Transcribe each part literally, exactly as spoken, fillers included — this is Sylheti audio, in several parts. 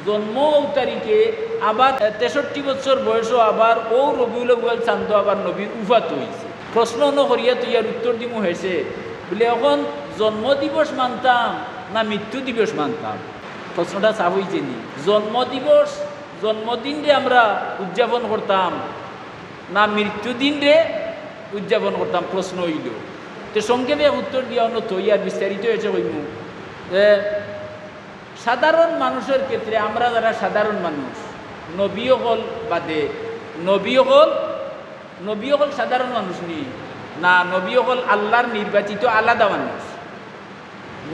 জন্ম অউ তারিখে, আবার তেষট্টি বছর বয়সও আবার অউ রবিউল আউয়াল চান্দো আবার নবীর উফাত অইছে। প্রশ্ন অনো করিয়া থইয়ার উত্তর দিমু হেষে, বুলে, অখন জন্ম দিবস মানতাম না মৃত্যু দিবস মানতাম? প্রশ্নটা সাফ অইছে নি? জন্ম দিবস, জন্মদিনরে আমরা উদযাপন করতাম না মৃত্যু দিনরে উদযাপন করতাম, প্রশ্ন অইলো। তে সংক্ষেপে এক উত্তর দিয়া অনো থইয়ার বিস্তারিত হেষে কইমু। এ, সাধারণ মানুষর ক্ষেত্রে, আমরা যারা সাধারণ মানুষ, নবী অকল বাদে, নবী অকল, নবী অকল সাধারণ মানুষ নি? না, নবী অকল আল্লার নির্বাচিত আলাদা মানুষ।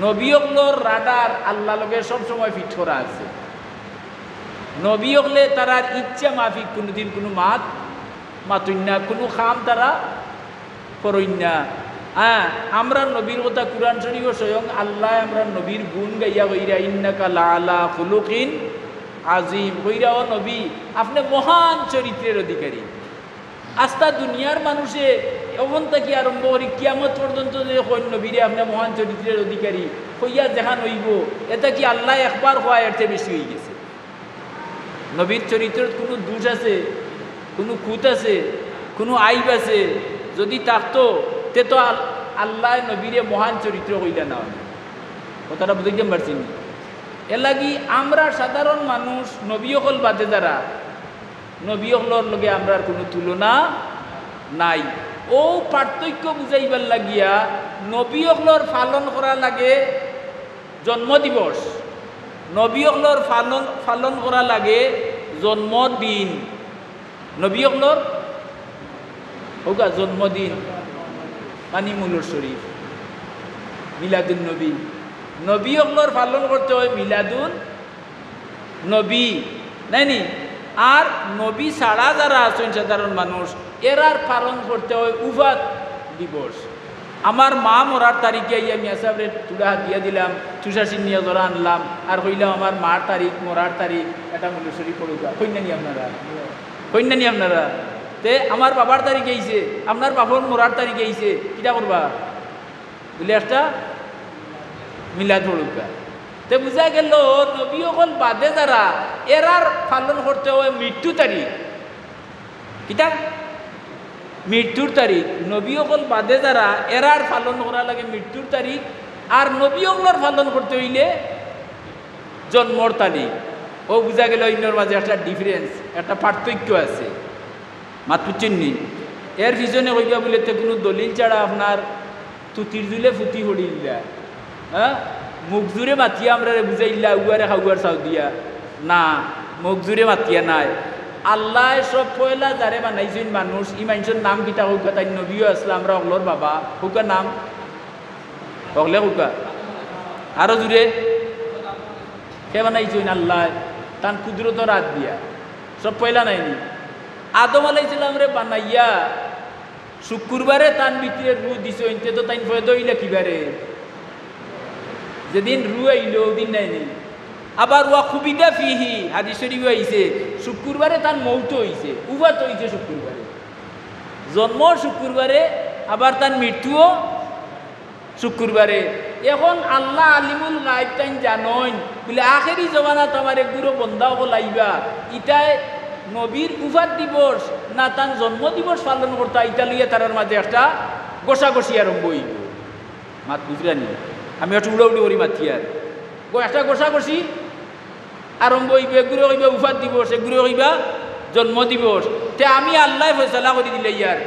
নবী অকলর রাডার আল্লার লগে সব সময় ফিট করা আছে। নবী অকলে তারার ইচ্ছা মাফিক কুনুদিন কুনু মাত মাতইন না, কুনু কাম তারা করইন না। হ্যাঁ, আমরার নবীর কথা কুরআন শরীফো স্বয়ং আল্লায় আমরার নবীর গুণ গাইয়া কইরা, "ইন্নাকা লাআলা খুলুকিন আজিম", কইরা, "ও নবী, আপনে মহান চরিত্রের অধিকারী।" আস্তা দুনিয়ার মানুষে অখন থাকি আরম্ভ করি কিয়ামত পর্যন্ত যে কইন নবীরে আপনে মহান চরিত্রের অধিকারী, কইয়া যেখান অইবো, ইটা কি আল্লায় একবার কওয়া এর চেয়ে বেশি অইগেছে? নবীর চরিত্রত কুনু দুষ আছে, কুনু খুঁত আছে, কুনু আইব আছে? যদি থাকতো, তে তো আল-, আল্লায় নবীরে মহান চরিত্র কইলা না অনে। কথাটা বুঝাইতাম পারছি নি? এরলাগি আমরা সাধারণ মানুষ, নবী অকল বাদে যারা, নবী অকলর লগে আমরার কুনু তুলনা নাই। অউ পার্থক্য বুঝাইবার লাগিয়া নবী অকলর পালন করা লাগে জন্মদিবস, নবী অকলর পালন, পালন করা লাগে জন্মদিন। নবী অকলর অউগা জন্মদিন, মানি মৌলুদ শরীফ, মিলাদুন নবী। নবী অকলর পালন করতে অয় মিলাদুন নবী, নায়নি? আর নবী ছাড়া যারা আছইন সাধারণ মানুষ, এরার পালন করতে অয় উফাত দিবস। আমার মা মরার তারিখে আইয়া মিয়া সাবরে তুড়া হাত দিয়া দিলাম, তুষার সিন্নিয়া জরা আনলাম, আর কইলাম, "আমার মার তারিখ, মরার তারিখ, এটা মৌলুদ শরীফ পড়ুক্কা।" কইন না নি আপনারা? কইন না নি আপনারা? তে আমার বাবার তারিখ আইছে, আপনার বাপর মরার তারিখ আইছে, কিতা করবা? বুলে একটা মিলাদ পড়ুক্কা। তে বুঝা গেল, নবী অকল বাদে যারা, এরার পালন করতে অয় মৃত্যু তারিখ। কিতা? মৃত্যুর তারিখ। নবী অকল বাদে যারা, এরার পালন করা লাগে মৃত্যুর তারিখ। আর নবী অকলর পালন করতে অইলে জন্মর তারিখ। অউ বুঝা গেল, ইনর মাঝে একটা difference, একটা পার্থক্য আছে। মাত বুঝছইন নি? এর পিছনে কইবা বুলে তে কুনু দলিল ছাড়া আপনার তুতির জুলে ফুতি ফড়িল্লা, হ্যাঁ? মুখ জুরে মাতিয়া আমরারে বুঝাইল্লা, উয়ারে খাওয়ার চাও দিয়া। না, মুখ জুরে মাতিয়া নায়। আল্লায় সব পয়লা যারে বানাইছইন মানুষ, ই মানষর নাম কিতা কউক্কা? তাইন নবীও আছলা, আমরা অকলর বাবা, কউক্কা নাম। অকলে কউক্কা। আরো জুরে। কে বানাইছইন? আল্লায়। তান কুদরতর আত দিয়া। সব পয়লা নায়নি? আদম আলাইহিস সালামরে বানাইয়া শুক্রবারে তান ভিতরে রুহ দিছইন, তে তো তাইন পয়দা অইলা কিবারে? যেদিন রুহ আইলো, অউ দিন নায়নি? আবার ওয়া কুবিদা ফিহি, হাদিস শরীফো আইছে, শুক্রবারে তান মউত অইছে, উফাত অইছে শুক্রবারে। জন্ম শুক্রবারে, আবার তান মৃত্যুও শুক্রবারে। এখন আল্লা আলিমুল গায়েব, তাইন জানইন, বুলে আখেরি জমানাত আমার এগুলো বন্দা অকল আইবা, ইতায় নবীর উফাত দিবস না তান জন্ম দিবস পালন করতা, ইতা লইয়া তারার মাঝে একটা ঘষাঘষি আরম্ভ অইবো। মাত বুঝরা নি? আমি একটু উড়াউড়ি করি মাতিয়ার। গো, একটা ঘষাঘষি আরম্ভ অইবো, এগুলো কইবা উফাত দিবস, এগুলো কইবা জন্ম দিবস। তে আমি আল্লায় ফয়সালা করি দিলাইয়ার।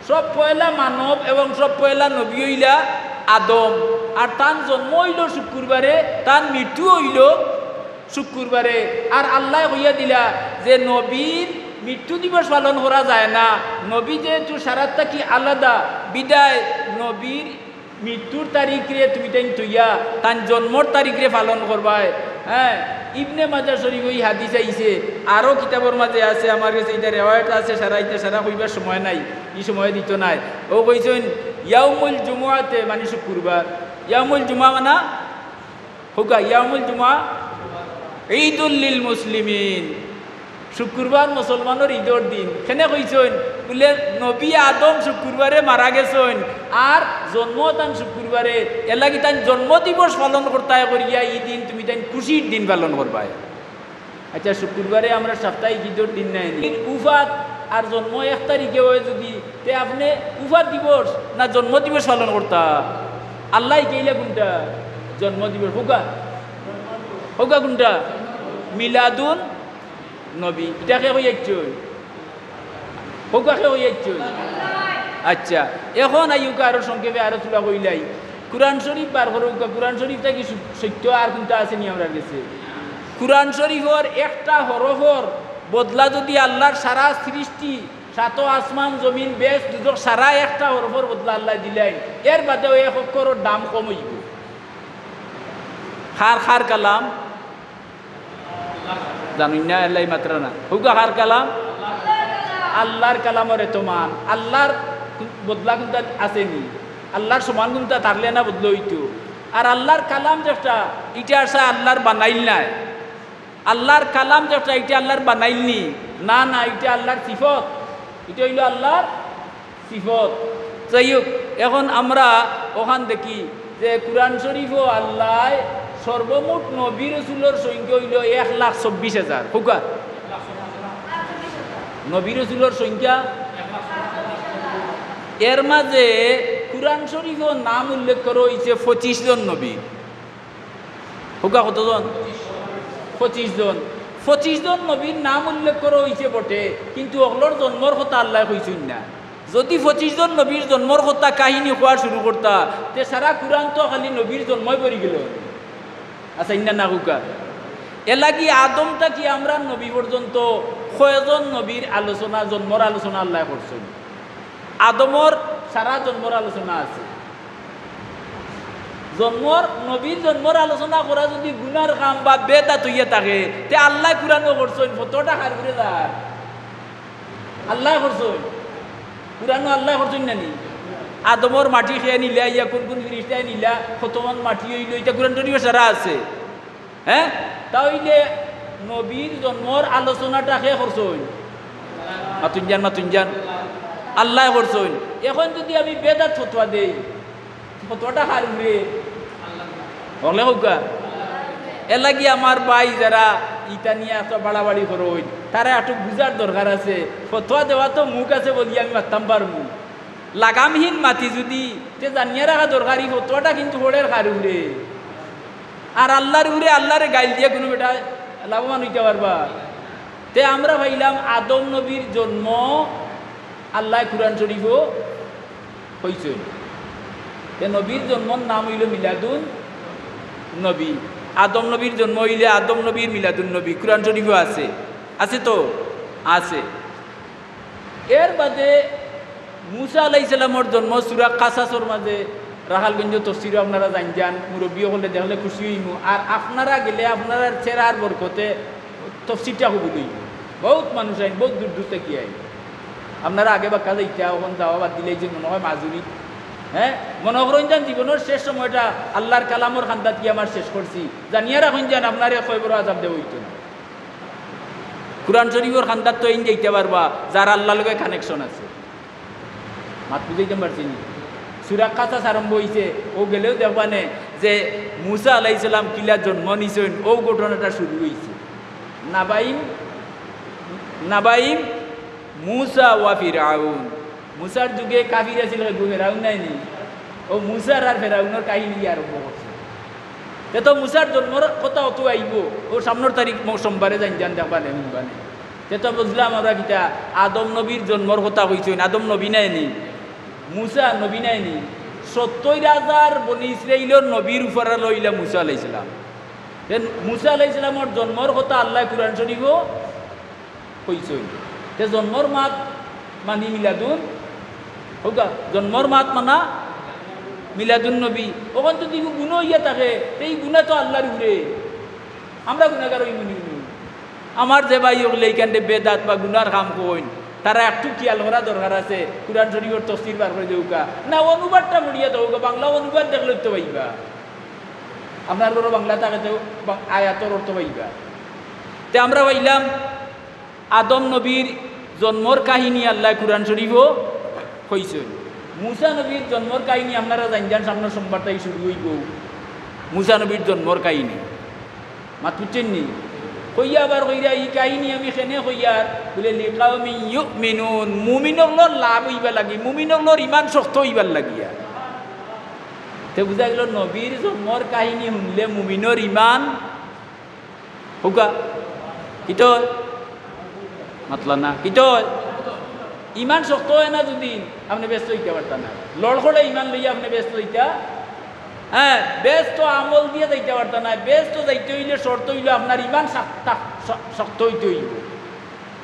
সব পয়লা মানব এবং সব পয়লা নবী অইলা আদম। আর তান জন্ম অইলো শুক্রবারে, তান মৃত্যু অইলো শুক্রবারে। আর আল্লায় কইয়া দিলা যে নবীর মৃত্যু দিবস পালন করা যায় না, নবী যেহেতু সারাত থাকি আলাদা, বিদায় নবীর মৃত্যুর তারিখরে তুমি তাইন থইয়া তান জন্মর তারিখরে পালন করবায়। হ্যাঁ, ইবনে মাজাহ শরীফো ই হাদিস আইছে, আরো কিতাবর মাঝে আছে, আমার গেছে ইতা রেওয়ায়েত আছে, সারা ইতা সারা কইবার সময় নাই, ই সময় দিতো নায়। অউ কইছইন ইয়াউমুল জুমুআতে, মানি শুক্রবার, ইয়াউমুল জুমুআ মানা কউক্কা, ইয়াউমুল জুমুআ ঈদুল লিল মুসলিমিন। শুক্রবার মুসলমানর ঈদর দিন। কেনে কইছইন? বুলে নবী আদম শুক্রবারে মারা গেছইন, আর জন্ম তান শুক্রবারে, এরলাগি তান জন্ম দিবস পালন করতায় করিয়া ই দিন তুমি তাইন খুশির দিন পালন করবায়। আচ্ছা, শুক্রবারে আমরা সাপ্তাহিক ইদর দিন নায় নি? উফাত আর জন্ম এক তারিখে অয় যুদি, তে আপনে উফাত দিবস না জন্ম দিবস পালন করতা? আল্লায় কইলা কুনটা? জন্ম দিবস। কউক্কা, কউক্কা কুনটা? মিলাদুন নবী। ইটা কে কইয়াইছইন? কউক্কা কে কইয়াইছইন? আচ্ছা, এখন আইউক্কা আরো সংক্ষেপে আরো থুড়া কইলাই। কুরআন শরীফ বার করউক্কা, কুরআন শরীফ থাকি সু-, সত্য আর কুনটা আছে নি আমরার গেছে? কুরআন শরীফর একটা হরফর বদলা যুদি আল্লার সারা সৃষ্টি, সাত আসমান, জমিন, বেহেস্ত, দুজখ, সারা একটা হরফর বদলা আল্লায় দিলাইন, এর বাদেও এক অক্ষরর দাম কম অইবো। কার, কার কালাম? জানইন না, এল্লাগি মাতরা না। কউক্কা কার কালাম? আল্লার কালামর এত মান। আল্লার বদলা কুনটা আছে নি? আল্লার সমান কুনটা থাকলে না বদলা অইতো? আর আল্লার কালাম যেটা, ইটা আসলে আল্লার বানাইল নায়। আল্লার কালাম যেটা, ইটা আল্লার বানাইল নি? না, না, ইটা আল্লার সিফত। ইটা অইলো আল্লার সিফত। যাই হউক, এখন আমরা অখান দেখি যে কুরআন শরীফো আল্লায় সর্বমোট নবী রসুলর সংখ্যা অইলো এক লাখ চব্বিশ হাজার। কউক্কা? নবী রসুলর সংখ্যা? এর মাঝে কুরআন শরীফো নাম উল্লেখ করা অইছে পঁচিশ জন নবী। কউক্কা কতজন? পঁচিশ জন। পঁচিশ জন নবীর নাম উল্লেখ করা অইছে বটে, কিন্তু অকলর জন্মর কথা আল্লায় কইছইন না। যুদি পঁচিশ জন নবীর জন্মর কথা কাহিনী কওয়া শুরু করতা, তে সারা কুরআন তো খালি নবীর জন্মই পড়ি গেলো। আচ্ছা, ইন্না না কউক্কা। এরলাগি আদম থাকি আমরার নবী পর্যন্ত কয়জন নবীর আলোচনা, জন্মর আলোচনা আল্লায় করছইন? আদমর সারা জন্মর আলোচনা আছে। জন্মর, নবীর জন্মর আলোচনা করা যুদি গুনার কাম বা বেদাত অইয়া থাকে, তে আল্লায় কুরআনো করছইন, ফতোয়াটা কার উপরে যার? আল্লায় করছইন। কুরআনো আল্লায় করছইন না নি? আদমর মাটি কে নিলা, ইয়া কুন কুন ফিরিস্তায় নিলা, কতমান মাটি অইলো, ইটা কুরআন শরীফো সারা আছে। হ্যাঁ? তা অইলে নবীর জন্মর আলোচনাটা কে করছইন? মাতুন যান, মাতুন যান। আল্লায় করছইন। এখন যুদি আমি বেদাত ফতোয়া দেই, ফতোয়াটা কার উপরে? অকলে কউক্কা। এরলাগি আমার ভাই যারা ইতা নিয়া এত বাড়াবাড়ি করইন, তারা একটু বুঝার দরকার আছে। ফতোয়া দেওয়া তো মুখ আছে বলি আমি মাততাম পারমু। লাগামহীন মাতি যুদি, তে জানিয়া রাখা দরকার, ই ফতোয়াটা কিন্তু পড়ের কার উপরে? আর আল্লার উপরে আল্লারে গাইল দিয়া কুনু বেটা লাভবান অইতা পারবা? তে আমরা পাইলাম আদম নবীর জন্ম আল্লায় কুরআন শরীফো কইছইন। তে নবীর জন্মর নাম অইলো মিলাদুন নবী। আদম নবীর জন্ম অইলে আদম নবীর মিলাদুন নবী, কুরআন শরীফো আছে। আছে তো? আছে। এর বাদে মুসা আলাইহিস সালামর জন্ম সূরা কাসাসর মাঝে, রাখালগঞ্জ তফসিরো আপনারা যাইন যান, মুরব্বি অকলে দেখলে খুশি অইমু। আর আপনারা গেলে আপনারার চেরার বরকতে তফসিরটা কবুল অইবো। বউত মানুষ আইন, বউত দূর দূর থাকি আইন। আপনারা আগে বাক্কা যাইতা, অখন যাওয়া বাদ দিলাইছইন মনে অয় মাজুরি। হ্যাঁ, মনো করইন যান জীবনর শেষ সময়টা আল্লার কালামর কান্দাত গিয়া আমার শেষ করছি। জানিয়া রাখইন যান আপনারে কবরো আজাব দেওয়া অইতো না। কুরআন শরীফর কান্দাত তো এইন যাইতা পারবা, যার আল্লার লগে connection আছে। মাত বুঝাইতাম পারছি নি? সূরা কাসাস আরম্ভ অইছে, অউ গেলেউ দেখবা নে যে মুসা আলাইহিস সালাম কিলা জন্ম নিছইন, অউ ঘটনাটা শুরু অইছে। নাবাইম, নাবাইম মুসা ওয়া ফিরআউন। মুসার যুগে কাফির আছিল, কেগু ফেরাউন নায় নি? অউ মুসার আর ফেরাউনর কাহিনী আরম্ভ করছে। তে তো মুসার জন্মর কথা অত আইবো, অউ সামনর তারিখ ম-, সোমবারে যাইন যান দেখবা নে, হুনবা নে। তে তো বুঝলাম আমরা কিতা, আদম নবীর জন্মর কথা কইছইন, আদম নবী নায় নি? মুসা নবী নায় নি? সত্তইর হাজার বনি ইসরাইলর নবীর উপরে লইলা মুসা আলাইহিস সালাম। তে মুসা আলাইহিস সালামর জন্মর কথা আল্লায় কুরআন শরীফো কইছইন। তে জন্মর মাত মানি মিলাদুন, কউক্কা, জন্মর মাত মানা মিলাদুন নবী। অখন যুদি ইগু গুনা অইয়া থাকে, তে ই গুনা তো আল্লার উপরে। আমরা গুনাগার অইমু নি? আমার যে ভাই অকলে ইখানরে বেদাত বা গুনার কাম কইন, তারা একটু খিয়াল করা দরকার আছে। কুরআন শরীফর তফসির বার করি দেউক্কা, না অনুবাদটা পড়িয়া দেউক্কা, বাংলা অনুবাদ দেখলে তো পাইবা। আপনার ঘরো বাংলা থাকে তো বা-, আয়াতর অর্থ পাইবা। তে আমরা পাইলাম আদম নবীর জন্মর কাহিনী আল্লায় কুরআন শরীফো কইছইন। মুসা নবীর জন্মর কাহিনী আপনারা যাইন যান, সামনর সোমবার থাকি শুরু অইবো মুসা নবীর জন্মর কাহিনী। মাত বুঝছইন নি? কইয়া আবার কইরা, "ই কাহিনী আমি কেনে কইয়ার?" বুলে, "লিকাউমিন ইউমিনুন", মুমিন অকলর লাভ অইবার লাগি, মুমিন অকলর ইমান শক্ত অইবার লাগিয়া। তে বুঝা গেল, নবীর জন্মর কাহিনী হুনলে মুমিনর ইমান, কউক্কা, কিতা অয়? মাতলা না, কিতা অয়? ইমান শক্ত অয় না যুদি, আপনে বেহেস্তো যাইতা পারতা নায়। লড়খড়ে ইমান লইয়া আপনে বেহেস্তো যাইতা, হ্যাঁ, বেহেস্তো আমল দিয়া যাইতা পারতা নায়। বেহেস্তো যাইতে অইলে শর্ত অইলো আপনার ইমান শক্ত, শক্ত অইতে অইবো।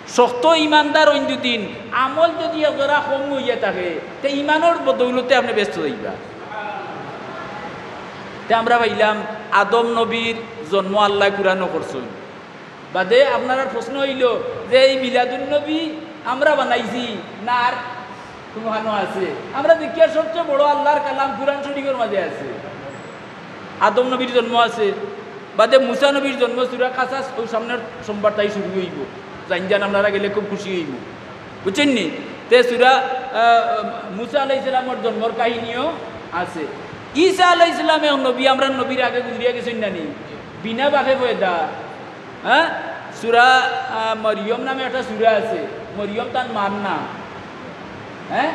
শক্ত ইমানদার অইন যুদি, আমল যুদি একজরা কম অইয়া থাকে, তে ইমানর বদৌলতে আপনে বেহেস্তো যাইবা। তে আমরা পাইলাম, আদম নবীর জন্ম আল্লায় কুরআনো করছইন। বাদে আপনারার প্রশ্ন অইলো যে, এই মিলাদুন নবী আমরা বানাইছি না আর কুনুখানো আছে? আমরা দেখিয়ার সবচেয়ে বড় আল্লার কালাম কুরআন শরীফর মাঝে আছে। আদম নবীর জন্ম আছে, বাদে মুসা নবীর জন্ম, সূরা কাসাস, অউ সামনর সোমবার থাকি শুরু অইবো। যাইন যান, আপনারা গেলে খুব খুশি অইবো, বুঝছইন নি? তে সূরা, আহ, মুসা আলাইহিস সালামর জন্মর কাহিনীও আছে। ঈসা আলাইহিস সালাম এক নবী, আমরার নবীর আগে গুজরিয়া গেছইন না নি? বিনা বাপে পয়দা, হ্যাঁ? সূরা, আহ, মরিয়ম নামে একটা সূরা আছে, মরিয়ম তান মার নাম, হ্যাঁ?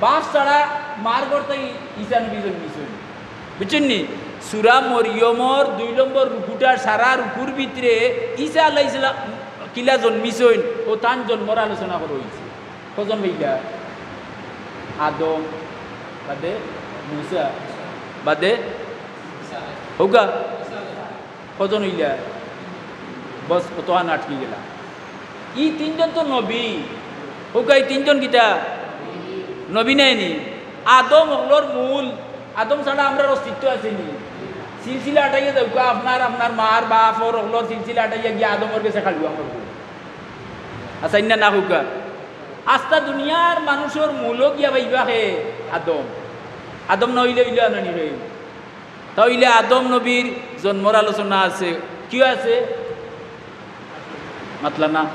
বাপ ছাড়া মার ঘর থাকি ঈসা নবী জন্মিছইন। বুঝছইন নি? সূরা মরিয়মর দুই নম্বর রুকুটার সারা রুকুর ভিতরে ঈসা আলাইহিস সালাম কিলা জন্মিছইন, অউ তান জন্মর আলোচনা করা অইছে। কয়জন অইলা? আদম, বাদে মুসা, বাদে, কউক্কা, কয়জন অইলা? বস, অতখান আটকি গেলা। ই তিনজন তো নবী। কউক্কা, ই তিনজন কিতা? নবী নায় নি? আদম অকলর মূল, আদম ছাড়া আমরার অস্তিত্ব আছে নি? সিলসিলা আটাইয়া যাউক্কা, আপনার, আপনার মার, বাপর অকলর সিলসিলা আটাইয়া গিয়া আদমর গেছে খালুয়া মরবো। আচ্ছা, ইন্না না কউক্কা। আস্তা দুনিয়ার মানুষর মূলো গিয়া পাইবা কে? আদম। আদম না অইলে অইলা না নি রে? তা অইলে আদম নবীর জন্মর আলোচনা আছে। কিও আছে? মাতলা না।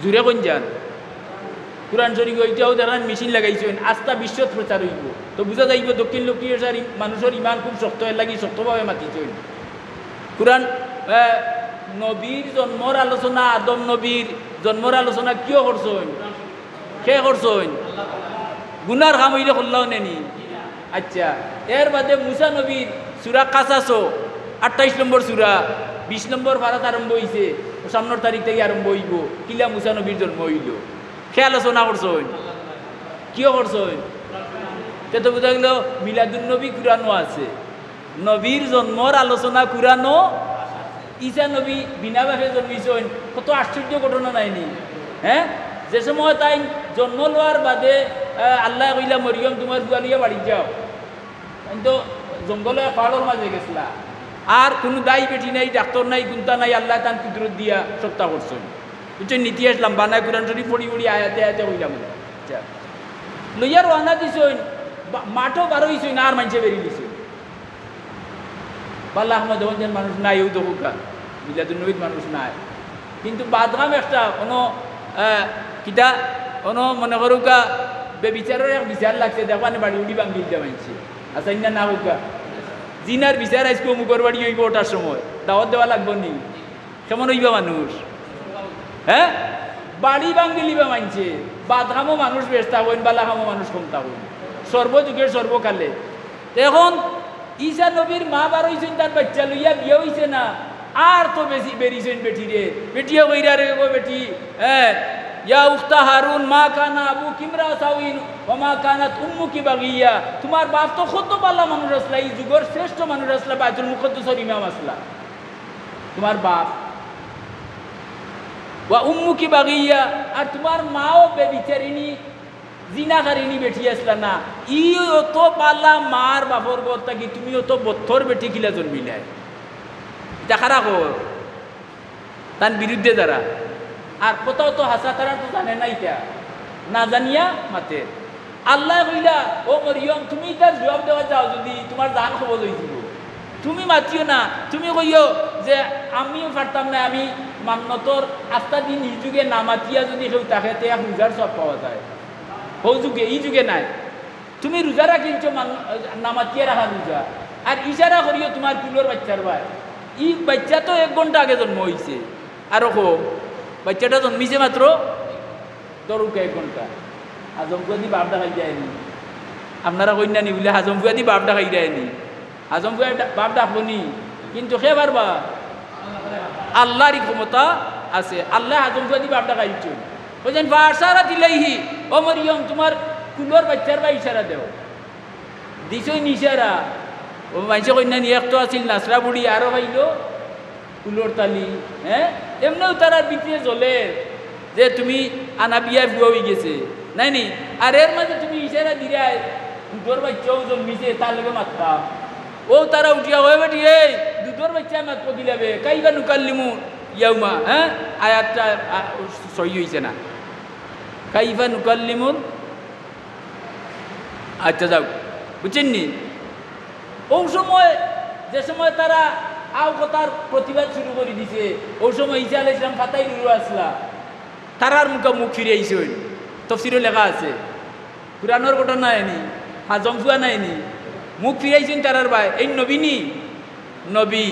জুরে কইন যান। কুরআন শরীফ অইটাও দেখইন মেশিন লাগাইছইন, আস্তা বিশ্বত প্রচার অইবো। তো বুঝা যাইবো দক্ষিণ লক্ষ্মী এশিয়ার ই-, মানুষর ইমান খুব শক্ত, এর লাগি শক্তভাবে মাতিছইন। কুরআন, আহ, নবীর জন্মর আলোচনা, আদম নবীর জন্মর আলোচনা কিও করছইন? কে করছইন? গুনার কাম অইলে করলাও নে নি? আচ্ছা, এর বাদে মুসা নবীর সূরা কাসাসো, আটাইশ নম্বর সূরা, বিশ নম্বর পারাত আরম্ভ অইছে, সামনর তারিখ থাকি আরম্ভ অইবো, কিলা মুসা নবীর জন্ম অইলো, কে আলোচনা করছইন? কিও করছইন? তে তো বুঝা গেল মিলাদুন নবী কুরআনো আছে। নবীর জন্মর আলোচনা কুরআনো। ঈসা নবী বিনা বাপে জন্মিছইন, কত আশ্চর্য ঘটনা নায় নি? হ্যাঁ, যে সময় তাইন জন্ম লওয়ার বাদে, আহ, আল্লায় কইলা, "মরিয়ম, তুমার পুয়া লইয়া বাড়িত যাও।" তাইন তো জঙ্গলো পাহাড়র মাঝে গেছলা, আর কুনু দাই বেটি নাই, ডাক্তর নাই, কুন্তা নাই, আল্লায় তান কুদরত দিয়া সবতা করছইন। বুঝছইন, ইতিহাস লম্বা নায়, কুরআন শরীফ পড়ি পড়ি আয়াতে আয়াতে কইলাম। আচ্ছা, লইয়া রওয়ানা দিছইন, বা-, মাঠো বার অইছইন, আর মানষে বেরি দিছইন। বালা আহমদ অখন যেন মানুষ নাই, অউ দেখউক্কা, মিলাদুন নবীত মানুষ নাই। কিন্তু বাদগাম একটা, অনো, আহ, কিতা, অনো মনে করউক্কা, বেবিচারর এক বিচার লাগছে, দেখবা নে বাড়ি উড়ি ভাঙ্গি দিতা মানষে। আচ্ছা, ইন্না না কউক্কা। জিনার বিচার আইজকু অমুকর বাড়ি অইবো অটার সময়, দাওয়াত দেওয়া লাগবো নি? কেমন অইবা মানুষ? হ্যাঁ? বাড়ি ভাঙ্গিলিবা মানষে, বাদগামও মানুষ বেশ থাকইন, বালা কামও মানুষ কম থাকইন, সর্বযুগে সর্বকালে। তে অখন ঈসা নবীর মা বার অইছইন তার বাইচ্চা লইয়া, বিয়া অইছে না, আর তো বেশি বেরিছইন বেটিরে। বেটিয়ে কইরা রে গো বেটি, হ্যাঁ, ইয়া উখতা হারুন, মা কানা আবুকি ইমরা সাউইন, ওয়া মা কানাত উম্মুকি বাগিয়া। তুমার বাপ তো কত বালা মানুষ আছলা, ই যুগর শ্রেষ্ঠ মানুষ আছলা, বায়তুল মুকাদ্দাসর ইমাম আছলা। তুমার বাপ। ওয়া উম্মুকি বাগিয়া, আর তুমার মাও বেবিচারিণী, জিনাকারিণী বেটি আছলা না। ই অত বালা মার বাপর ঘর থাকি তুমি অত বত্তর বেটি কিলা জন্মিলায়? ইটা খারাপ খবর। তান বিরুদ্ধে যারা। আর কথাও তো হাছা, তারা তো জানে না ইটা। না জানিয়া মাতে। আল্লায় কইলা, "ও মরিয়ম, তুমি ইতার জুয়াব দেওয়া যাও যুদি, তুমার জান কবজ অইযিবো। তুমি মাতিও না, তুমি কইও যে, 'আমিও পারতাম না, আমি মান্নতর আস্তা দিন হি যুগে না মাতিয়া যুদি কেউ থাকে, তে এক রুজার সওয়াব পাওয়া যায়।' হউ যুগে, ই যুগে নায়। তুমি রুজা রাখিলছো মান-, না মাতিয়া রাখা রুজা। আর ইশারা করিও তুমার কুলর বাইচ্চার বায়।" ই বাইচ্চা তো এক ঘন্টা আগে জন্ম অইছে, আরো কম। বাইচ্চাটা জন্মিছে মাত্র, ধরউক্কা এক ঘন্টা। হাজম ফুয়াদি বাফ ডাকাই যায়নি? আপনারা কইন না নি বুলে হাজম ফুয়াদি বাফ ডাকাই যায়নি? হাজম ফুয়াদি বাফ ডাকবো নি, কিন্তু কে পারবা? আল্লার ই ক্ষমতা আছে। আল্লায় হাজম ফুয়াদি বাফ ডাকাই দিছইন। কইছইন, "ফাআশারাত ইলাইহি, ও মরিয়ম, তুমার কুলর বাইচ্চার বায় ইশারা দেও।" দিছইন ইশারা। ও মানষে কইন না নি, এক তো আছিল নাসরা বুড়ি, আরো পাইলো কুলর তালি, হে? এমনেউ তারার ভিতরে জ্বলের যে তুমি আনাবিয়ার ফুয়া অইগেছে, নায় নি? আর এর মাঝে তুমি ইশারা দিরায়, দুধর বাইচ্চাও জন্মিছে, তার লগে মাততাম। অউ তারা উঠিয়া, "ওই বেটি, এই দুধর বাইচ্চায় মাতবো কিলা বে? কাইফা নুকাল্লিমু ইয়াউমা", হে? আয়াতটা, আ, সহি অইছে না। কাইফা নুকাল্লিমুল আচ্ছা, যাউক, বুঝছইন নি? অউ সময়, যে সময় তারা অউ কথার প্রতিবাদ শুরু করি দিছে, অউ সময় ঈসা আলাইহিস সালাম ফাতাই রুরু আছলা, তারার মুখা মুখ ফিরাইছইন। তফসিরো লেখা আছে, কুরআনর ঘটনা নায় নি, হাজম ফুয়া নায় নি, মুখ ফিরাইছইন তারার বায়, "এইন নবী নি?" "নবী।"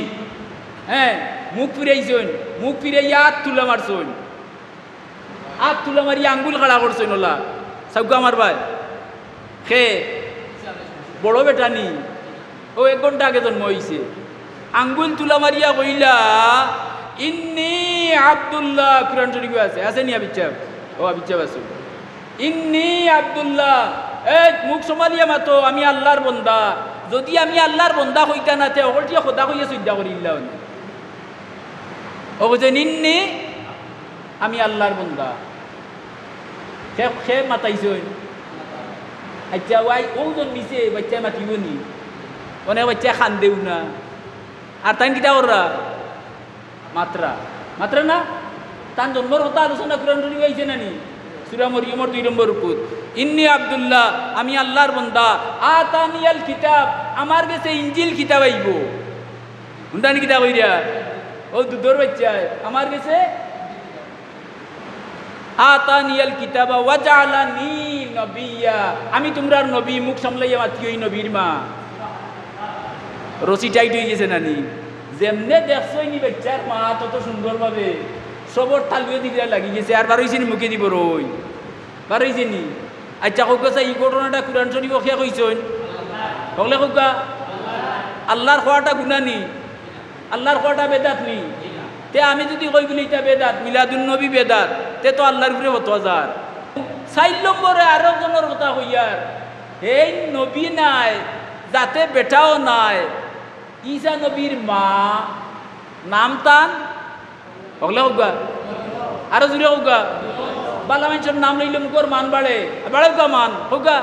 হে, মুখ ফিরাইছইন, মুখ ফিরাইয়া আত তুলা মারছইন। আত তুলা মারি আঙ্গুল খাড়া করছইন অলা। চাউক্কা আমার বায়। কে? বড় বেটা নি? অউ এক ঘন্টা আগে জন্ম অইছে। আঙ্গুল তুলা মারিয়া কইলা, "ইন্নী আব্দুল্লাহ।" কুরআন শরীফো আছে। আছে নি আবিচ্ছাব? অউ আবিচ্ছাব আছে। "ইন্নী আব্দুল্লাহ।" এই মুখ সামালিয়া মাতো, "আমি আল্লার বন্দা।" যুদি "আমি আল্লার বন্দা" কইতা না, তে অকলটিয়ে খোদা কইয়া সইজদা করিলা অনে। অউ কইছইন, "ইন্নী, আমি আল্লার বন্দা।" কে, কে মাতাইছইন? আচ্ছা, ওয়াই, অউ জন্মিছে, বাইচ্চায় মাতিবো নি? অনেক বাইচ্চায় কান্দেও না। আর তাইন কিতা কররা? মাতরা। মাতরা না? তান জন্মর কথা আলোচনা কুরআন শরীফো আইছে না নি? সূরা মরিয়মর দুই নম্বর রুকুত। "ইন্নী আব্দুল্লাহ, আমি আল্লার বন্দা, আতানিয়াল কিতাব, আমার গেছে ইনজিল কিতাব আইবো।" হুনরা নি কিতা কইরা? অউ দুধর বাইচ্চায়, "আমার গেছে আতানিয়াল কিতাবা ওয়া জাআলানি নাবিয়্যা।" আমি তুমরার নবী, মুখ সামলাইয়া মাতিও ই নবীর মা। রশি টাইট অইগেছে না নি? যেমনে দেখছইন নি বাইচ্চার মা তত সুন্দরভাবে সবর তালুয়ে দিবরা লাগিগেছে, আর বারইছে নি মুখেদি বড়ই? বারইছে নি? আচ্ছা, কউক্কা চাই, ই ঘটনাটা কুরআন শরীফো কে কইছইন? হকলে কউক্কা। আল্লার কওয়াটা গুনা নি? আল্লার কওয়াটা বেদাত নি? তে আমি যুদি কই বুলে ইটা বেদাত, মিলাদুন নবী বেদাত, তে তো আল্লার উপরে ফতোয়া যার। চাইর নম্বরে আরক জনর কথা কইয়ার, হেইন নবী নায়, যাতে বেটাও নায়, ঈসা নবীর মা, নাম তান, হকলে কউক্কা, আরো জুরে কউক্কা, বালা মানষর নাম লইলে মুখর মান বাড়ে, বাড়উক্কা মান, কউক্কা,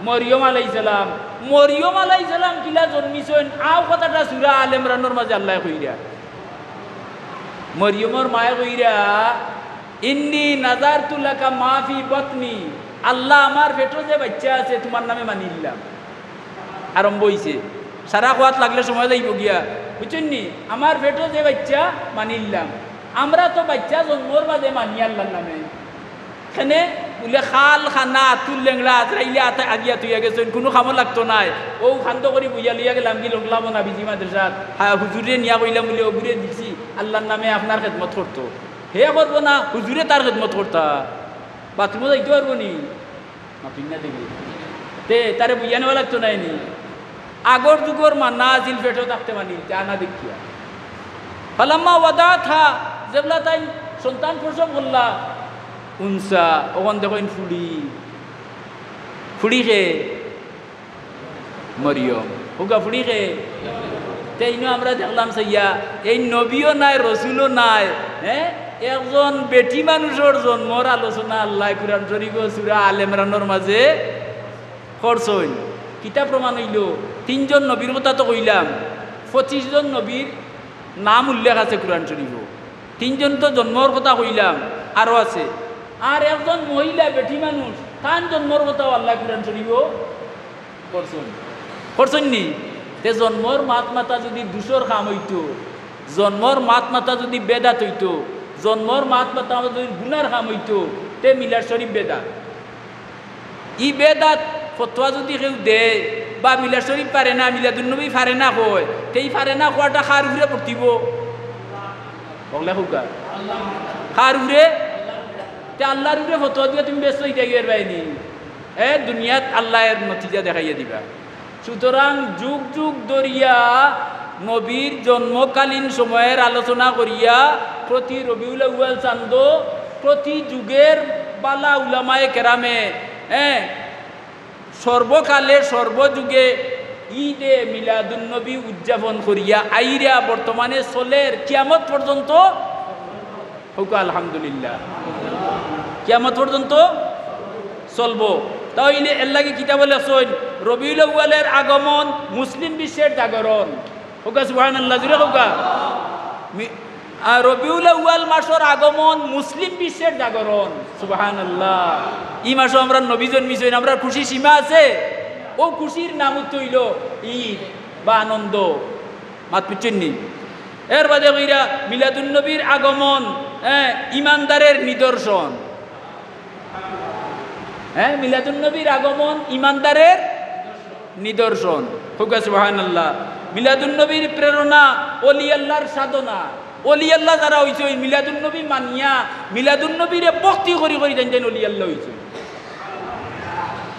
মরিয়ম আলাইহিস সালাম। মরিয়ম আলাইহিস সালাম কিলা জন্মিছইন, অউ কথাটা সূরা আলে ইমরানর মাঝে আল্লায় কইরা। মরিয়মর মায়ে কইরা, "ইন্নী নাযারতু লাকা মা ফি বাতনি।" আল্লাহ, আমার পেটো যে বাইচ্চা আছে, তুমার নামে মানিলাম। আরম্ভ অইছে। সারা কওয়াত লাগলে সময় যাইবো গিয়া। বুঝছইন নি? আমার পেটো যে বাইচ্চা মানিলাম। আমরা তো বাইচ্চা জন্মর বাদে মানি আল্লার নামে। কেনে বুলে খাল খানা, আতুর লেংড়া, আজরাইলে আতা-, আগিয়া থইয়া গেছইন, কুনু কামো লাগতো নায়। অউ কান্দ করি বইয়া লইয়া গেলাম গি লংলা বনা বিজি মাদ্রাসাত। হা, হুজুররে নিয়া কইলাম বুলে, "অগুরে দিছি, আল্লার নামে আপনার খেদমত করতো।" হে করবো না, হুজুরে তার খেদমত করতা। বাথরুমো যাইতো পারবো নি? মাতইন না দেখি। তে তারে বইয়া নেওয়া লাগতো নায় নি? আগর যুগর মা না আছিল পেটো থাকতে মানি, তা না দেখিয়া। ফালাম্মা ওয়াদাআতহা, যেবলা তাইন সন্তান প্রসব করলা, উনসা, অখন দেখইন ফুড়ি। ফুড়ি কে? মরিয়ম। কউক্কা ফুড়ি কে? তে ইনো আমরা দেখলাম চাইয়া, এইন নবীও নায়, রসুলও নায়, হে? একজন বেটি মানুষর জন্মর আলোচনা আল্লায় কুরআন শরীফো সূরা আলে ইমরানর মাঝে করছইন। কিতা প্রমাণ অইলো? তিনজন নবীর কথা তো কইলাম, পঁচিশ জন নবীর নাম উল্লেখ আছে কুরআন শরীফো। তিনজন তো জন্মর কথা কইলাম, আরো আছে। আর একজন মহিলা বেটি মানুষ, তান জন্মর কথাও আল্লায় কুরআন শরীফো করছইন। করছইন নি? তে জন্মর মাত মাতা যুদি দুষর কাম অইতো, জন্মর মাত মাতা যুদি বেদাত অইতো, জন্মর মাত মাতা যুদি গুনার কাম অইতো, তে মিলাদ শরীফ বেদাত। ই বেদাত ফতোয়া যুদি কেউ দেয়, বা মিলাদ শরীফ পারে না, মিলাদুন্নবী পারে না কয়, তে ই পারে না কওয়াটা কার উপরে পড়তিবো? হকলে কউক্কা। কার উপরে? তে আল্লার উপরে ফতোয়া দিয়া তুমি ব্যস্ত অইতা গিয়ার বাইনি। এ দুনিয়াত আল্লায় এর নতিজা দেখাইয়া দিবা। সুতরাং যুগ যুগ ধরিয়া নবীর জন্মকালীন সময়ের আলোচনা করিয়া প্রতি রবিউল আউয়াল চান্দো প্রতি যুগের বালা উলামায়ে কেরামে, হ্যাঁ, সর্বকালে সর্বযুগে ঈদে মিলাদুন্নবী উদযাপন করিয়া আইরা বর্তমানে চলের কিয়ামত পর্যন্ত। কউক্কা আলহামদুলিল্লাহ। কিয়ামত পর্যন্ত চলবো। তাইলে এর লাগি কিতাবে লেখছইন, রবিউল আউয়ালের আগমন মুসলিম বিশ্বের জাগরণ। কউক্কা সুবহানাল্লাহ, জুরে কউক্কা। মি-, আর রবিউল আউয়াল মাসর আগমন মুসলিম বিশ্বের জাগরণ। সুবহানাল্লাহ। ই মাসো আমরার নবী জন্মিছইন, আমরার খুশি সীমা আছে? অউ খুশির নাম অইলো ঈদ বা আনন্দ। মাত বুঝছইন নি? এর বাদে কইরা মিলাদুন্নবীর আগমন, হ্যাঁ, ইমানদারের নিদর্শন। হ্যাঁ, মিলাদুন্নবীর আগমন ইমানদারের নিদর্শন। কউক্কা সুবহানাল্লাহ। মিলাদুন্নবীর প্রেরণা অলি আল্লাহর সাধনা। অলি আল্লাহ যারা অইছইন, মিলাদুন্নবী মানিয়া, মিলাদুন্নবীরে ভক্তি করি করি তাইন তাইন অলি আল্লাহ অইছইন।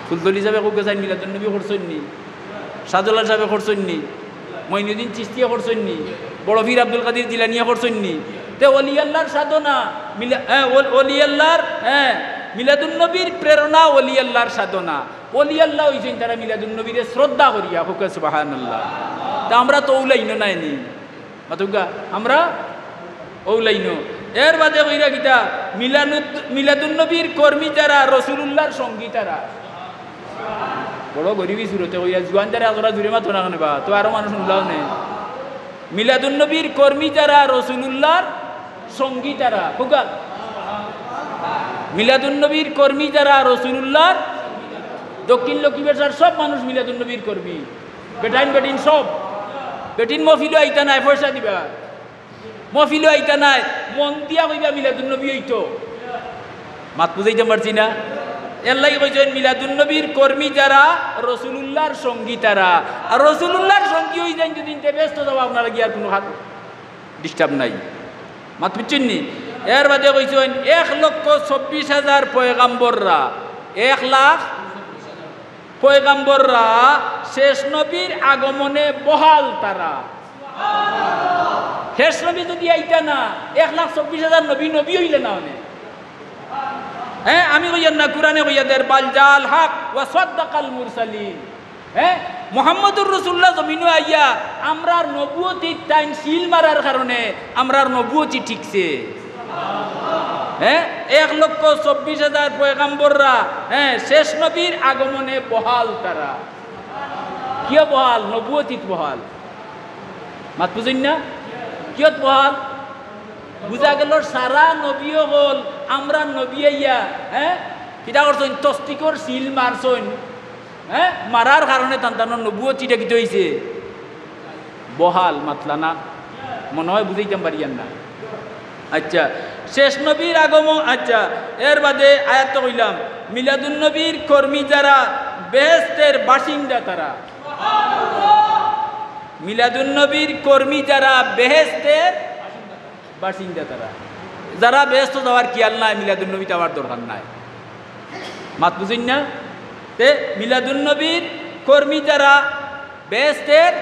ফুলতলি সাবে কউক্কা চাইন মিলাদুন্নবী করছইন নি? শাহজালাল সাবে করছইন নি? মঈনুদ্দিন চিশতিয়ে করছইন নি? বড় পীর আব্দুল কাদির জিলানিয়ে করছইন নি? তে অলি আল্লাহর সাধনা, মিলা-, হ্যাঁ, অল-, অলি আল্লাহর, হ্যাঁ, মিলাদুন্নবীর প্রেরণা অলি আল্লাহর সাধনা। অলি আল্লাহ অইছইন তারা মিলাদুন্নবীরে শ্রদ্ধা করিয়া। কউক্কা সুবহানাল্লাহ। তা আমরা তো অউ লাইনো নায় নি। মাতউক্কা, আমরা অউ লাইনো। এর বাদে কইরা কিতা? মিলানুদ-, মিলাদুন্নবীর কর্মী যারা, রসুলুল্লাহর সঙ্গী তারা। বড় গরিবী সুরতে কইয়া, জুয়ান যারা আজরা জুরে মাতো না কেনে বা, তো আরো মানুষ হুনলাও নে। মিলাদুন্নবীর কর্মী যারা, রসুলুল্লাহর সঙ্গী তারা। কউক্কা। মিলাদুন্নবীর কর্মী যারা, রসুলুল্লাহর, দক্ষিণ লক্ষ্মীবাজার সব মানুষ মিলাদুন্নবীর কর্মী। বেটাইন বেটিন সব। বেটিন মহফিলো আইতা নায়, পয়সা দিবা। মহফিলো আইতা নায়, মন দিয়া কইবা মিলাদুন্নবী অইতো। মাত বুঝাইতাম পারছি না? এর লাগি কইছইন মিলাদুন্নবীর কর্মী যারা, রসুলুল্লাহর সঙ্গী তারা। আর রসুলুল্লাহর সঙ্গী অইযাইন যদি, তে বেহেস্তো যাওয়া আপনার লাগি আর কুনু হাত disturb নাই। মাত বুঝছইন নি? এর বাদে কইছইন এক লক্ষ চব্বিশ হাজার পয়গাম্বররা, এক লাখ পয়গাম্বররা শেষ নবীর আগমনে বহাল তারা। শেষ নবী যদি আইতা না, এক লাখ চব্বিশ হাজার নবী নবী অইলে না অনে। হ্যাঁ, আমি কইয়ার না, কুরআনে কইয়া দের, "বাল জাআল হক ওয়া সাদ্দাকাল মুরসালিন।" হ্যাঁ, মুহাম্মদুর রাসূলুল্লাহ জমিনো আইয়া আমরার নবুয়তিত তাইন সিল মারার কারণে আমরার নবুয়তি টিকছে। হ্যাঁ, এক লক্ষ চব্বিশ হাজার পয়গাম্বররা, হ্যাঁ, শেষ নবীর আগমনে বহাল তারা। কিয় বহাল? নবুয়তিত বহাল। মাত বুঝইন না? কিয়ত বহাল? বুঝা গেল সারা নবী অকল, আমরার নবী আইয়া, হ্যাঁ, কিতা করছইন? তসদিকর সিল মারছইন। হ্যাঁ, মারার কারণে তান তানর নবুয়তিটা কিতা অইছে? বহাল। মাতলা না, মনে হয় বুঝাইতাম পারিয়ার না। আচ্ছা, শেষ নবীর আগমন। আচ্ছা, এর বাদে আয়াত তো কইলাম, মিলাদুন্নবীর কর্মী যারা, বেহেস্তের বাসিন্দা তারা। মিলাদুন্নবীর কর্মী যারা, বেহেস্তের বাসিন্দা তারা। যারা বেহেস্তো যাওয়ার খিয়াল নাই, মিলাদুন্নবীত আওয়ার দরকার নাই। মাত বুঝইন না? তে মিলাদুন্নবীর কর্মী যারা, বেহেস্তের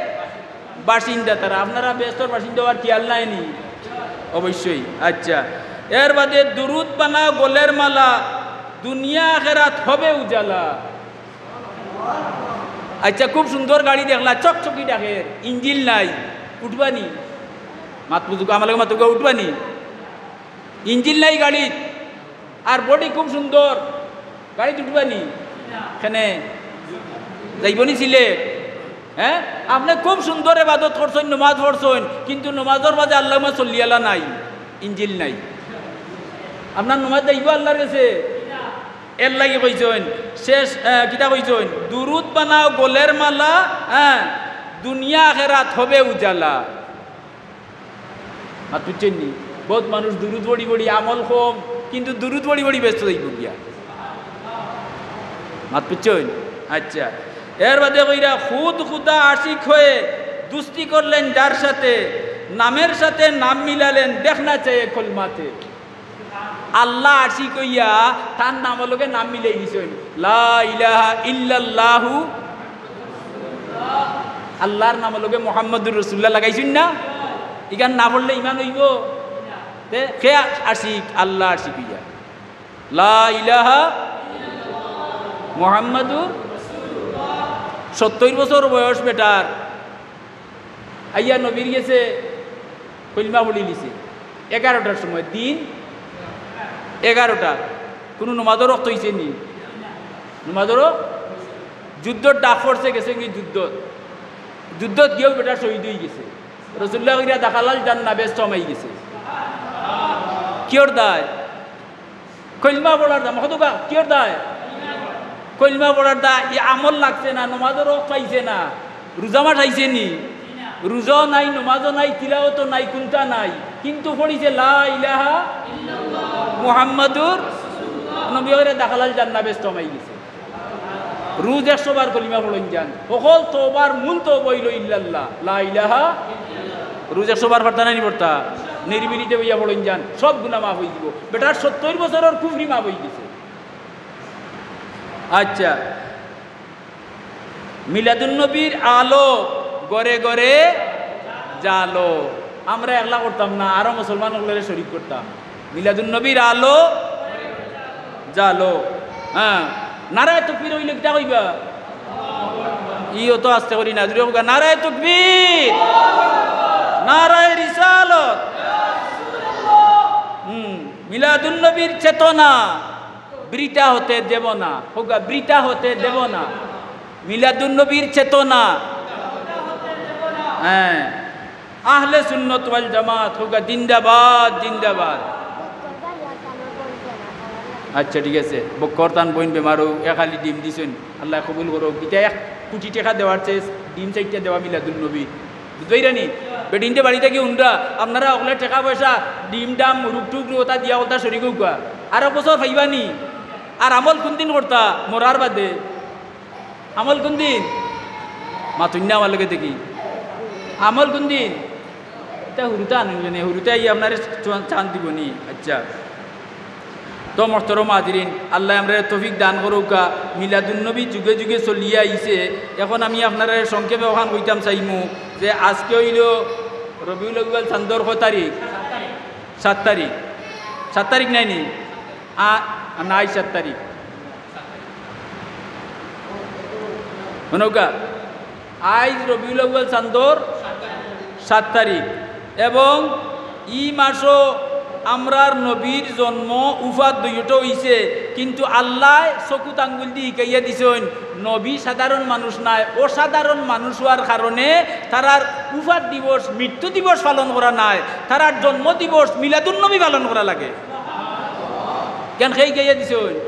বাসিন্দা তারা। আপনারা বেহেস্তর বাসিন্দা অওয়ার খিয়াল নাই নি? অবশ্যই। আচ্ছা, এর বাদে দুরুদ বানাও গলের মালা, দুনিয়া আখেরাত হবে উজালা। আচ্ছা, খুব সুন্দর গাড়ি দেখলা, চকচকি ডাকের, ইঞ্জিন নাই, উঠবা নি? মাত বুঝুক, আমার লগে মাতুক, উঠবা নি? ইঞ্জিন নাই গাড়িত, আর বডি খুব সুন্দর, গাড়িত উঠবা নি? কেনে? যাইব নি সিলেট? হ্যাঁ, আপনে খুব সুন্দর এবাদত করছইন, নমাজ পড়ছইন, কিন্তু নমাজর মাঝে আল্লাহুম্মা সল্লি আলা নাই, ইঞ্জিন নাই। আপনার নমাজ যাইব আল্লাহর গেছে? এর লাগি কইছইন, শেষ, আহ, কিতা কইছইন? দুরুদ বানাও গলের মালা, হ্যাঁ, দুনিয়া আখেরাত হবে উজালা। মাত বুঝছইন নি? বহুত মানুষ দুরুদ পড়ি পড়ি আমল কম, কিন্তু দুরুদ পড়ি পড়ি বেহেস্তো যাইব গিয়া। মাত বুঝছইন? আচ্ছা, এর বাদে কইরা, "খুদ খুদা আশিক হয়ে দুস্তি করলেন যার সাথে, নামের সাথে নাম মিলালেন, দেখনা চাইয়ে কলমাতে।" আল্লাহ আশিক অইয়া তার নামর লগে নাম মিলাই দিছইন, লা ইলাহা ইল্লাল্লাহু। আল্লাহর নামর লগে মুহাম্মাদুর রাসূলুল্লাহ লাগাইছইন না? ইখান না পড়লে ইমান অইবো? তে কে আশিক? আল্লাহ আশিক অইয়া। লা ইলাহা মুহাম্মাদুর। সত্তইর বছর বয়স বেটার, আইয়া নবীর গেছে কলমা পড়িলিছে এগারোটার সময়, দিন এগারোটা। কুনু নমাজর ওয়াক্ত অইছে নি? নমাজর ওয়াক্ত? যুদ্ধর ডাক পড়ছে, গেছে কি যুদ্ধত, যুদ্ধত গিয়াউ বেটা শহীদ অইগেছে। রাসূলুল্লাহ কইরা দাখালাল জান্নাহ, বেহেস্তো হামাই গেছে। কিওর দায়? কলমা পড়ার দায়। মাতউক্কা, কিওর দায়? কলমা পড়ার দায়। ই আমল লাগছে না, নমাজর ওয়াক্ত পাইছে না, রোজা মাস আইছে নি? রোজাও নাই, নমাজও নাই, তিলাওয়াতও নাই, কুন্তা নাই, কিন্তু পড়িছে লা ইলাহা মুহাম্মাদুর। নবীয়ে কইরা দাখালাল জান্নাহ, বেহেস্তো হামাই গেছে। রোজ একশো বার কলিমা পড়ইন যান। হকল তওবার মূল তওবা অইলো ইল্লাল্লাহ, লা ইলাহা। রোজ একশো বার পড়তা নায় নি পড়তা? নিরিবিলিতে বইয়া পড়ইন যান, সব গুনা মাফ অইযিবো। বেটার সত্তইর বছরর কুফরি মাফ অইগেছে। আচ্ছা, মিলাদুন নবীর আলো ঘরে ঘরে জ্বালো। আমরা একলা করতাম না, আরো মুসলমান অকলরে শরিক করতাম। মিলাদুন নবীর আলো জ্বালো। হ্যাঁ, নারায়ে তকবীর অইলে কিতা কইবা? ইও তো আস্তে করি না, জুরে কউক্কা, নারায়ে তকবীর, নারায়ে রিসালত। হুম, মিলাদুন নবীর চেতনা বৃথা হতে দেব না। কউক্কা, বৃথা হতে দেব না। মিলাদুন নবীর চেতনা। হ্যাঁ, আহলে সুন্নত ওয়াল জামাত, কউক্কা, জিন্দাবাদ, জিন্দাবাদ। আচ্ছা, ঠিক আছে। বক্কর তান বইন বেমার, অউ এক হালি ডিম দিছইন, আল্লায় কবুল করউক। ইটা এক কুটি টেকা দেওয়ার চেয়ে ডিম চাইরটা দেওয়া মিলাদুন নবী। বুঝবায়রা নি? বেটিন্তে বাড়ি থাকি হুনরা, আপনারা অকলে টেকা পয়সা, ডিম ডাম, মুরুগ টুরুগ অতা দিয়া অকলতা শরিক অউক্কা। আরক বছর পাইবা নি? আর আমল কুনদিন করতা? মরার বাদে। আমল কুনদিন? মাতইন না আমার লগে দেখি। আমল কুনদিন? ইটা হুরুতা আনইন নে, হুরুতা আইয়া আপনারে চা-, চান্স দিবো নি। আচ্ছা। তো মোহতরম হাজিরিন, আল্লায় আমরারে তৌফিক দান করউক্কা। মিলাদুন নবী যুগে যুগে চলিয়া আইছে। এখন আমি আপনারারে সংক্ষেপে অখান কইতাম চাইমু যে আজকে অইলো রবিউল আউয়াল চান্দর কয় তারিখ? সাত তারিখ। সাত তারিখ নায় নি? আ-, না, আইজ সাত তারিখ। হুনউক্কা, আইজ রবিউল আউয়াল চান্দর সাত তারিখ, এবং ই মাসো আমরার নবীর জন্ম উফাত দুইওটা অইছে, কিন্তু আল্লায় চকুত আঙ্গুল দি হিকাইয়া দিছইন, নবী সাধারণ মানুষ নায়, অসাধারণ মানুষ অওয়ার কারণে তারার উফাত দিবস, মৃত্যু দিবস পালন করা নায়, তারার জন্ম দিবস মিলাদুন নবী পালন করা লাগে। কেন, কে হিকাইয়া দিছইন?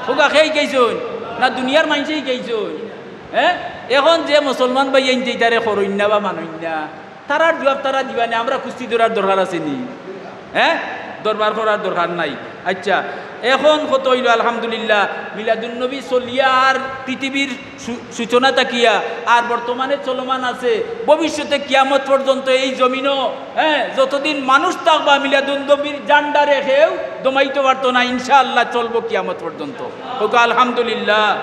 কউক্কা, কে হিকাইছইন? না দুনিয়ার মাইনষে হিকাইছইন? হ্যাঁ, এখন যে মুসলমান ভাইয়াইন্তে ইতারে করইন না বা মানইন না, তারার জুয়াব তারা দিবা নে, আমরা কুস্তি ধরার দরকার আছে নি? হ্যাঁ, দরবার করার দরকার নাই। আচ্ছা, এখন কত অইলো? আলহামদুলিল্লাহ, মিলাদুন নবী চলিয়া আর পৃথিবীর সূ-, সূচনা থাকিয়া আর বর্তমানে চলমান আছে, ভবিষ্যতে কিয়ামত পর্যন্ত এই জমিনো, হ্যাঁ, যতদিন মানুষ থাকবা মিলাদুন নবীর জান্ডারে কেউ দমাইতো পারতো না, ইনশাআল্লাহ চলবো কিয়ামত পর্যন্ত। কউক্কা আলহামদুলিল্লাহ।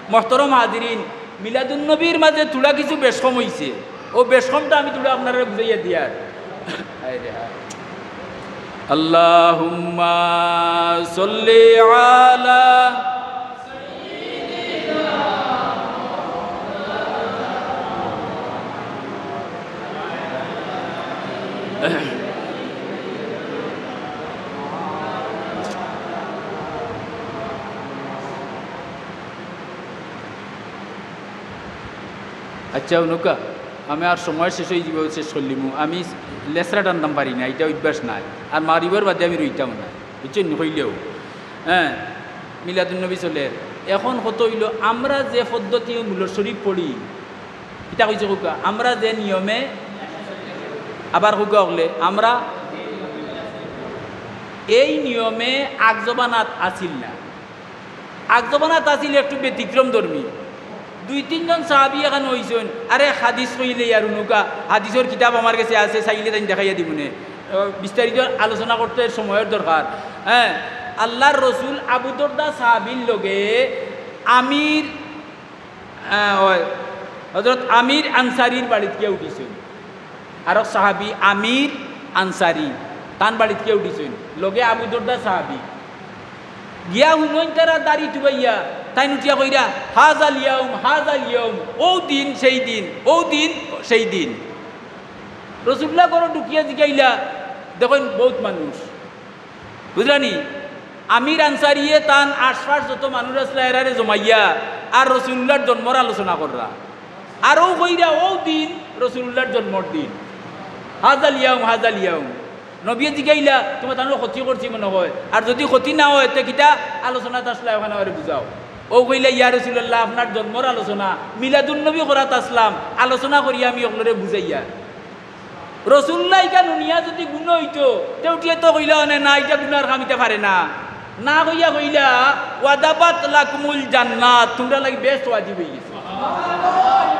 মোহতরম হাজিরিন, মিলাদুন নবীর মাঝে থুড়া কিছু বেশকম অইছে, অউ বেশকমটা আমি থুড়া আপনারারে বুঝাইয়া দিয়ার। হায় রে হায়। আল্লাহুম্মা সাল্লি আলা। আচ্ছা, হুনউক্কা, আমি আর সময় শেষ অইযিবো, শেষ করিলিমু। আমি লেসরা টানতাম পারি না, ইটা অভ্যাস নাই। আর মাগরিবর বাদে আমি রইতাম না, বুঝছইন নি? কইলেও, হ্যাঁ, মিলাদুন নবী চলের। এখন কত অইলো, আমরা যে পদ্ধতি মিলাদ শরিফ পড়ি, ইটা কইছে কউক্কা, আমরা যে নিয়মে, আবার কউক্কা অকলে, আমরা এই নিয়মে আগ জমানাত আছিল না। আগ জমানাত আছিল একটু ব্যতিক্রম ধর্মী। দুই তিনজন সাহাবি এখান অইছইন, আরে হাদিস কইলে আর উনুকা, হাদিসর কিতাব আমার গেছে আছে, চাইলে তাইন দেখাইয়া দিমুনে। আহ, বিস্তারিত আলোচনা করতে সময়র দরকার। হ্যাঁ, আল্লাহর রসুল আবু দরদা সাহাবির লগে আমির, আহ, ওই হযরত আমির আনসারির বাড়িত গিয়া উঠিছইন। আরক সাহাবি আমির আনসারি, তান বাড়িত গিয়া উঠিছইন, লগে আবু দরদা সাহাবি। গিয়া হুনইন তারা দাড়ি টুবাইয়া, তাইন উঠিয়া কইরা, "হাজাল ইয়াউম, হাজাল ইয়াউম, অউ দিন সেই দিন, অউ দিন সেই দিন।" রসুল্লাহ ঘরো ঢুকিয়া জিগাইলা, দেখইন বউত মানুষ, বুঝলানি? আমির আনসারিয়ে তান আশপাশ যত মানুষ আছলা এরারে জমাইয়া আর রসুলুল্লাহর জন্মর আলোচনা কররা। আর অউ কইরা অউ দিন রসুলুল্লাহর জন্মর দিন। হাজাল ইয়াউম, হাজাল ইয়াউম। নবীয়ে জিগাইলা, "তুমরা তানর ক্ষতি করছি মনে হয়, আর যুদি ক্ষতি না হয় তে কিতা আলোচনাত আছলা ওখানে আমারে বুঝাও।" অউ কইলা, "ইয়া রাসুলাল্লাহ, আপনার জন্মর আলোচনা, মিলাদুন নবী করাত আছলাম, আলোচনা করিয়া আমি অকলরে বুঝাইয়া।" রসুলুল্লাহ ইখান হুনিয়া যুদি গুনা অইতো, তে উঠিয়া তো কইলা অনে, "না, ইটা গুনার কাম, ইতা পারে না।" না কইয়া কইলা, "ওয়াজাবাত লাকুমুল জান্নাত, তুমরার লাগি বেহেস্ত ওয়াজিব অইগেছে।"